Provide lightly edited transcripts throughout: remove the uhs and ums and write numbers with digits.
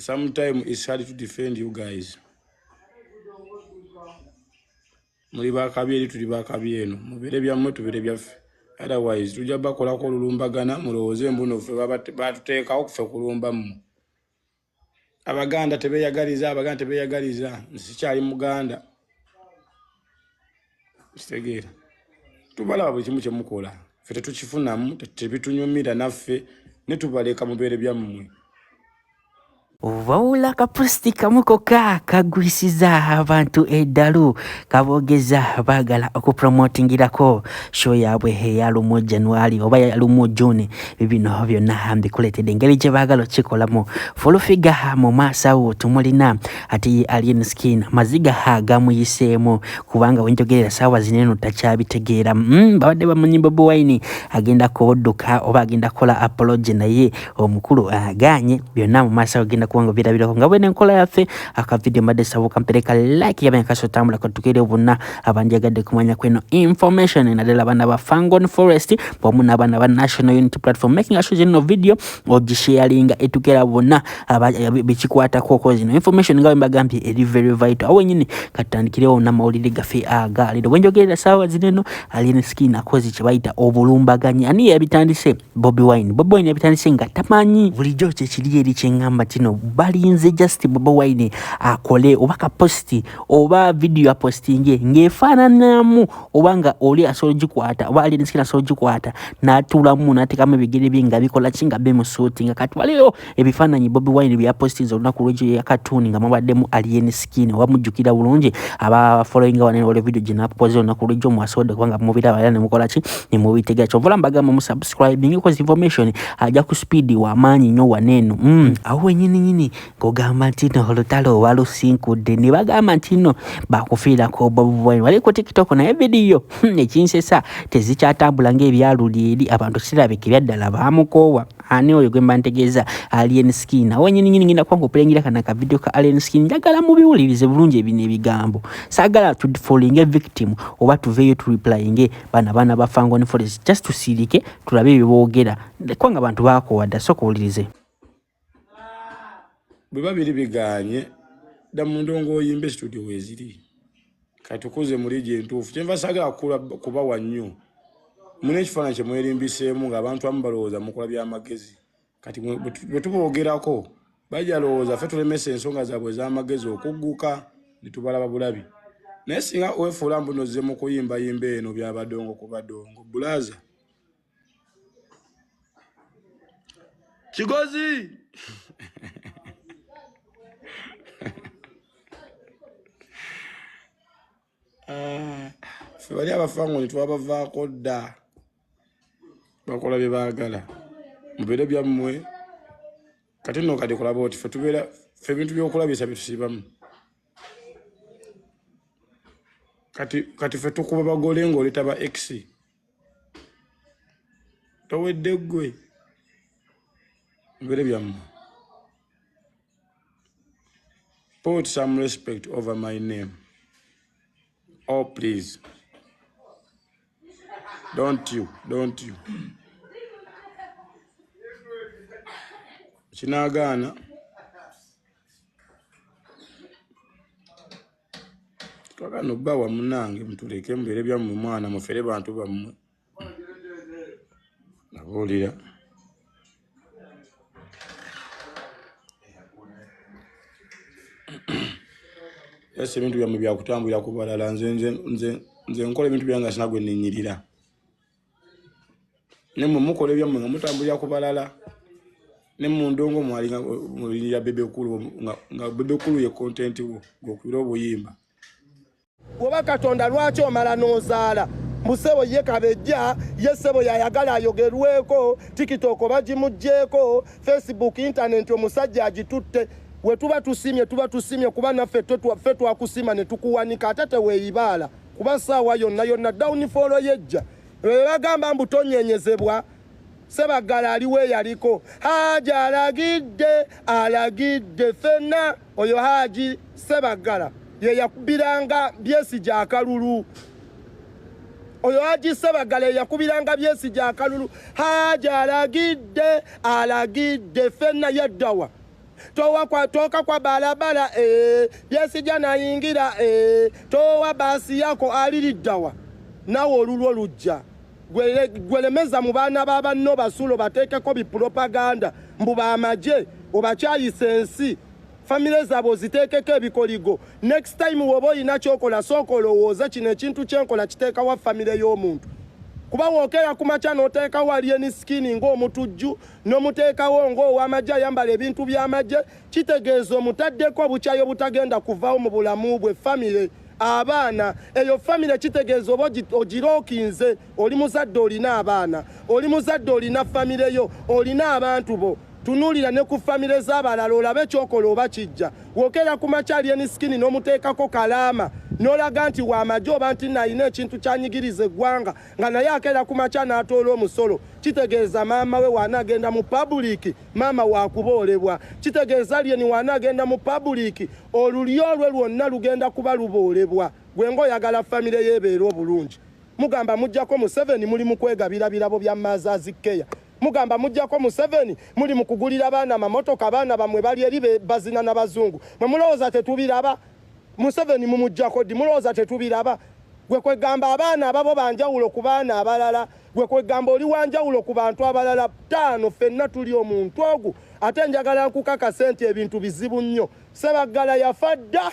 Sometime it's hard to defend you guys. Muli bakabi eri, tuli bakabi eno, mubeere byammwe tubeere byaffe, otherwise tujja bakolako olulumbagana mulowooze mbuno ffe batuteekawo kuffe kulumba mmwe. Abaganda tebeyagaliza, Abaganda tebeyagaliza, nsikyali Muganda, kitegeera. Tubalaba buli kimu kyemukola, ffe tetukifunamu, tebitunyumira naffe ne tubaleka mubeere byammwe. Wabula kapositi kamu kokka kagwisiza abantu eddalu, kaboogeza baagala okupromotingirako show yaabwe eya lumu January oba ya lumu June. Bino byonna mbikuleetedde engeri gye baagala okukikolamu. Full figure mu maaso awo tumulina, ate ye Alien Skin maziga agamuyiseemu kubanga wenjogerera saawa zino eno takyabitegeera. Babadde bamanyi Bobi Wine agenda kudduka oba agenda kukola apology, naye omukulu aganye. Byonna mu maaso agenda kuba nga birabirako nga bwene enkola yaffe. Akavidiyo mbadde sabuka mpereka like yabe nkaso tambula katukire bonna abandyagadde kumanya kweno information, naddala abaana ba Fangon Forest wamu n'abaana ba National Unity Platform, making sure zino video ogisharinga etukera bonna bekikwatako, ko zino information nga bwe mbagambye eri very vital. Awo wenyini katutandikirewo n'amawulire gaffe agaleero. Bwenjogerera saawa zino eno Alien Skin akoze kye bayita obulumbaganyi. Ani yabitandise? Bobi Wine. Bobi Wine yabitandise nga tamanyi. Bulijjo kyekiri eri kyeŋŋamba kino, balinze just Bobi Wine akole oba kapositi oba vidiyo apositinge ng'efaananamu oba nga oli asobola ogikwata oba Alien Skin asobola ogikwata n'atuulamu n'ateekamu ebigere bye nga bikola ki, nga bimusuutinga. Kati waliwo ebifaananyi Bobi Wine bye yapositinze olunaku lw'egyo ya cartoon nga mubaddemu Alien Skin, oba mujjukira bulungi aba following wano waliwo video gye napoze olunaku lw'egyo, mwasobodde kubanga mubiraba era ne mukola ki, ne mubitegera. Kyova olaba mbagamba mu subscribing because information ajja ku speed wa maanyi nnyo wano eno. Awo wennyini nnyini ng'ogamba nti no olutalo walusinkudde, ne bagamba nti no bakufiirako Bobi Wine. Wali ku TikTok naye vidiyo ekinsesa tezikyatambula ng'ebyaluli eri, abantu kirabika ebyaddala baamukoowa. Ani oyo gwe mba ntegeeza? Alien Skin. Awo wennyini nnyini ngenda kuba nkupulengira kana ka video ka Alien Skin. Njagala mubiwulirize bulungi ebino ebigambo, saagala tu falling victim oba tuveeyo tu replyinge bano abaana ba Fangon Forest, just tusirike tulabe bye boogera kubanga abantu baakoowa dda. Sooka owulirize. Bwe babiri biganye dda mu ndongo oyimbe, studio weeziri, katukuze mu liigi entuufu. Kyenva saagala kubawa nnyo, muna ekifaananyi kye mwerimbiseemu ng'abantu abamu balowooza mukola by'amagezi. Kati bwe tuboogerako bajja lowooza ffe tulemesa ensonga zaabwe ez'amagezi okugguka ne tubalaba bulabi. Naye singa weefuula mbu nozze mu kuyimbayimba eno byabadongo ku badongo, bulaza Kigozi. Ffe bali abafango ne twabavaako dda, bakola bye baagala, mubeere byammwe. Kati nno kati kulaba oti ffe tubeera ffe ebintu by'okulabisa byetusiibamu. Kati ffe tukuba bagole ng'oleta ba ex, towedde ggwe, mubeere byammwe. Put some respect over my name. Oh, please. Don't you, don't you. Kinaagaana. Twagala obbawa munnange, mutuleke mubeere byammwe, mwana mufere bantu bammwe. Nabuulira. Yes, ebintu byammwe byakutambulira ku balala. Nze nkola ebintu byange nga sina gwe nninyirira. Ne mmwe mukola ebyammwe nga mutambulira ku balala. Ne mu ndongo mwalinga mulinyirira Bebe Cool, nga Bebe Cool ye content wo gw'okubira obuyimba. Oba Katonda lwaki omala n'ozaala? Musebo ye kabejja, ye ssebo yayagala ayogerweko, TikTok bagimuggyeeko, Facebook, internet omusajja agitutte. We tuba tusiimye, tuba tusiimye kuba naffe ffe twakusiima ne tukuwanika, ate teweeyibaala kuba ssaawa yonna yonna downfall yejja. Bwe bagamba mbu tonyenyezebwa, Ssebaggala aliwo eyaliko Haji alagidde, alagidde ffenna. Oyo Haji Ssebaggala ye yakubiranga Besigye akalulu. Oyo Haji Ssebaggala ye yakubiranga Besigye akalulu. Haji alagidde, alagidde ffenna. Yaddawa? Toa kwa toka kwa barabara byesijja nayingira towa baasi yako aliriddawa nawe olulwo lujja. Gwelemeza mu baana ba banno basulo bateekeko bipropaganda mbu bamagye obakyayisa ensi, famire zaabwe oziteekeko ebikoligo. Next time woba olina kyokola sooka olowooze kino ekintu kyenkola kiteekawa famire y'omuntu. Kuba wookera ku makya n'oteekawo alien skin ng'omutujju n'omuteekawo ng'ow'amagye ayambala ebintu by'amagye, kitegeeza omutaddeko obukyayi obutagenda kuvaawo mu bulamu bwe. Famire, abaana, eyo famire kitegeeza oba ogirookinze. Oli muzadde, olina abaana, oli muzadde, olina famire yo, olina abantu bo. Tunuulira ne ku famire z'abalala olabe kyokola oba kijja. Wokera ku makya alien skin n'omuteekako kalaama n'olaga nti wamagye oba nti nalina ekintu kyanyigiriza eggwanga, nga naye akeera ku makya n'atoola omusolo, kitegeeza maama we waanaagenda mu public maama wakuboolebwa. Kitegeeza alien waanaagenda mu public olulyo lwe lwonna lugenda kuba luboolebwa. Gwe ng'oyagala famire yeebeera obulungi, mugamba mujjako Museveni muli mu kwegabira birabo bya Mothers Care. Mugamba mujjako Museveni muli mu kugulira baana amamotoka, abaana bammwe bali eri bazina n'abazungu. Mwe mulowooza tetubiraba? Museveni mumujjako ddi? Mulowooza tetubiraba? Gwe kwegamba abaana ababo banjawulo ku baana abalala, gwe kwegamba oli wanjawulo ku bantu abalala ttaano, ffenna tuli omuntu ogu. Ate njagala nkukakase nti ebintu bizibu nnyo. Sebaggala yafa dda,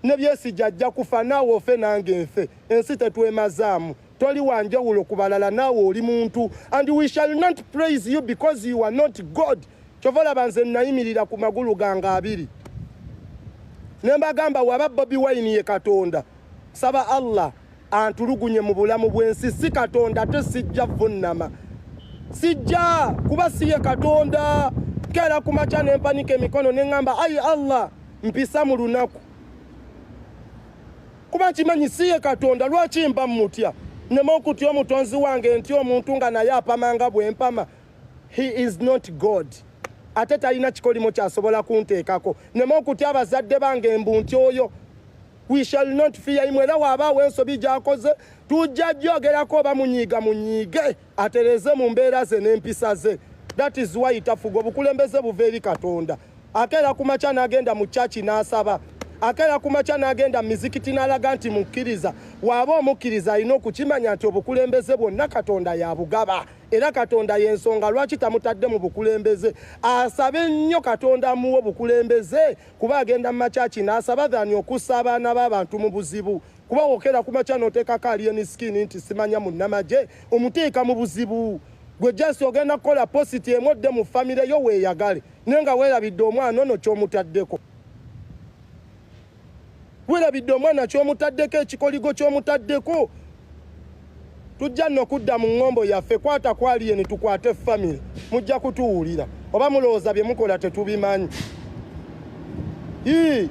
ne Byesijja ajja kufa, naawe ofe nange nfe. Ensi tetwemazaamu. Toli wanjawulo ku balala, naawe oli muntu, and we shall not praise you because you are not God. Kyova olaba nze nayimirira ku magulu gange abiri ne mbagamba waba Bobi Wine ye Katonda, saba Allah antulugunye mu bulamu bw'ensi. Si Katonda, ate sijja vunnama, sijja kuba si ye Katonda. Nkeera ku makya ne mpanika emikono ne ŋŋamba, ayi Allah, mpisa mu lunaku, kuba nkimanyi si ye Katonda. Lwaki mba mutya? Nneme okutya omutonzi wange nti omuntu nga naye apamanga bwe mpama. He is not God, ate talina kikolimo kyasobola kunteekako. Nneme okutya abazadde bange mbu nti oyo. We shall not fear him. Era waabaawo ensobi gy'akoze tujja gyogerako, oba munyiiga munyiige, atereze mu mbeera ze n'empisa ze. That is why tafuga. Obukulembeze buva eri Katonda. Akeera ku makya n'agenda mu kyaki n'asaba, akeera ku makya n'agenda mu mizikiti n'alaga nti mukkiriza. Waaba omukkiriza alina okukimanya nti obukulembeze bwonna Katonda yabugaba, era Katonda y'ensonga lwaki tamutadde mu bukulembeze. Asabe nnyo Katonda amuwe obukulembeze, kuba agenda mu makyaki n'asaba than okussa abaana b'abantu mu buzibu. Kuba wokera ku makya n'oteekako alien skin nti simanya munnamagye, omuteeka mu buzibu. Gwe just ogenda kukola post emu odde mu famire yo weeyagale, naye nga weerabidde omwana ono ky'omutaddeko, weerabidde omwana ky'omutaddeko, ekikoligo ky'omutaddeko. Tujja nno kudda mu ŋŋombo yaffe. Kwata ku alien, tukwate famire, mujja kutuwulira. Oba mulowooza bye mukola tetubimanyi? Ii.